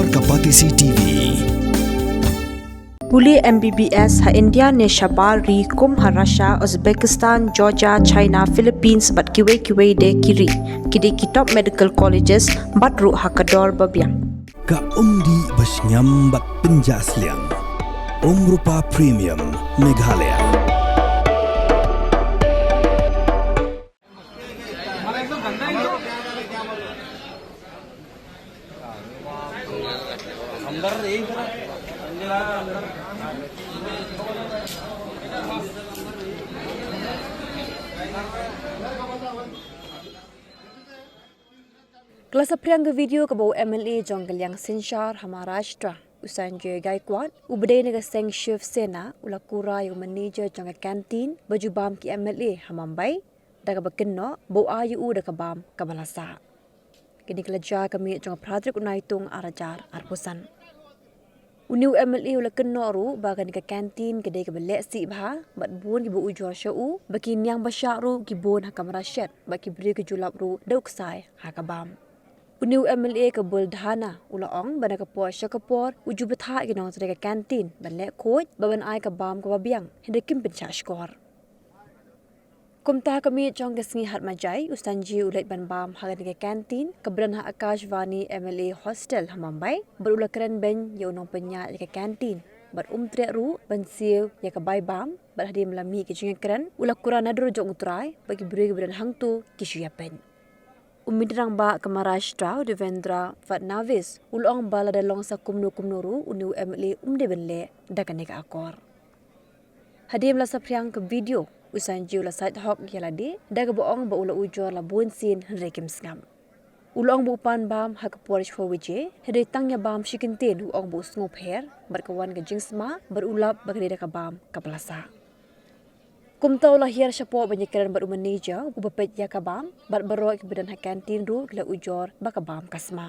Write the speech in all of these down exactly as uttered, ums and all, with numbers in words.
Kapatisi T V. Pule M B B S ha India ne shabar ri kum ha Russia, Uzbekistan, Georgia, China, Philippines bad kiwei kiwei de ki ri. Ki dei ki top medical colleges bad ruh ha ka dor ba biang. Ka umdih ba shngiam bad pynjah sliang. Umrupa Premium Meghalaya. Ka la saphriang ka video kaba u M L A jong ka liang synshar ha Maharashtra, u Sanjay Gaikwad, uba dei na ka seng Shiv Sena, u la kura ïa u manager jong ka canteen ba ju bam ki M L A ha Mumbai, da kaba kynnoh ba u ai ïa u da ka bam kaba la sah. Kane ka la jia ka miet jong ka phra tarik u Naitung ar hajar arphew san. Une u M L A u la kynnoh ruh ba kane ka canteen ka dei kaba leh sih bha bad bun kiba ujor sha u, ba ki niang ba shah ruh ki bun ha kamra shet bad ki briew ki ju lap ruh da u ksai ha ka bam. Une u M L A ka Buldhana u la ong ba na ka por sha ka por u ju bthah ïa ki nongtrei ka canteen ban leh khuid bad ban ai ka bam kaba biang, hynrei kim pynshah shkor. Kumta ha ka miet jong ka sngi Hatmajai, u Sanjay u leit ban bam ha kane ka canteen kaba don ha Akashvani M L A Hostel ha Mumbai, bad u la kren beiñ ïa u nongpynïaid ïa ka canteen bad um treh ruh ban siew ïa ka bai bam, bad hadien ba la mih ki jingïakren u la kren naduh jong u trai bad ki briew kiba don hangto ki shu ïapeit. U Myntri Rangbah ka Maharashtra, u Devendra Fadnavis, u la ong ba lada long sa kumno kumno ruh une u M L A um dei ban leh da kane ka akor. Hadien ba la saphriang ka video, u Sanjay u la sait hok ïa lade da kaba ong ba u la ujor la bun sien hynrei kim sngap. U la ong ba u pan bam ha ka por shiphew baje, hynrei tang ïa bam shi kyntien u ong ba u sngew pher bad ka wan ka jingsma bad u lap ba ka dei da ka bam kaba la sah. Kumta u la hiar shapoh ban ïakren bad u manager uba peit ïa ka bam bad baroh kiba don ha canteen ruh ki la ujor ba ka bam ka sma.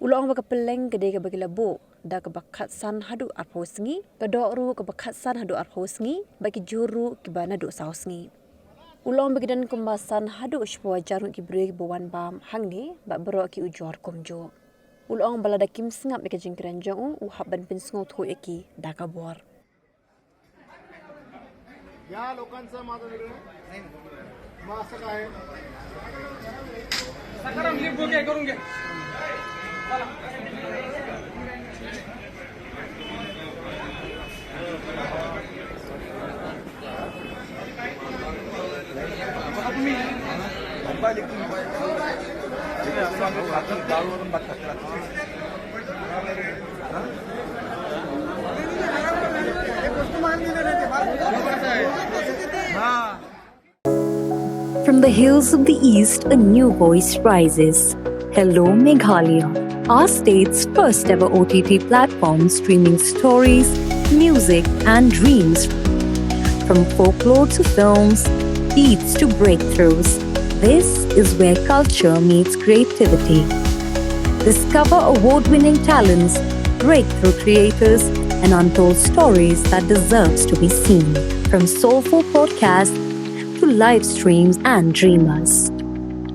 U la ong ba ka pylleng ka dei kaba ki la buh da kaba khatsan haduh arphew sngi, ka doh ruh kaba khatsan haduh arphew sngi, bad ki jhur ruh kiba naduh saw sngi. U la ong ba ki don kumba san haduh shiphew hajar ngut ki briew kiba wan bam hangne bad baroh ki ujor kumjuh. U la ong ba lada kim sngap ïa ka jingkren jong u, u hap ban pynsngewthuh ïa ki da ka bor. या लोकांचं माझं वेगळं आहे. मग असं काय? सकाराम लिफ्ट बुक आहे, करून घ्या. चला. From the hills of the East, a new voice rises. Hello, Meghalaya, our state's first ever O T T platform streaming stories, music, and dreams. From folklore to films, beats to breakthroughs, this is where culture meets creativity. Discover award winning talents, breakthrough creators, and untold stories that deserves to be seen. From soulful podcasts to live streams and dreamers.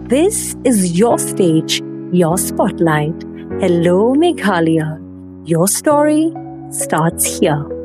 This is your stage, your spotlight. Hello, Meghalaya. Your story starts here.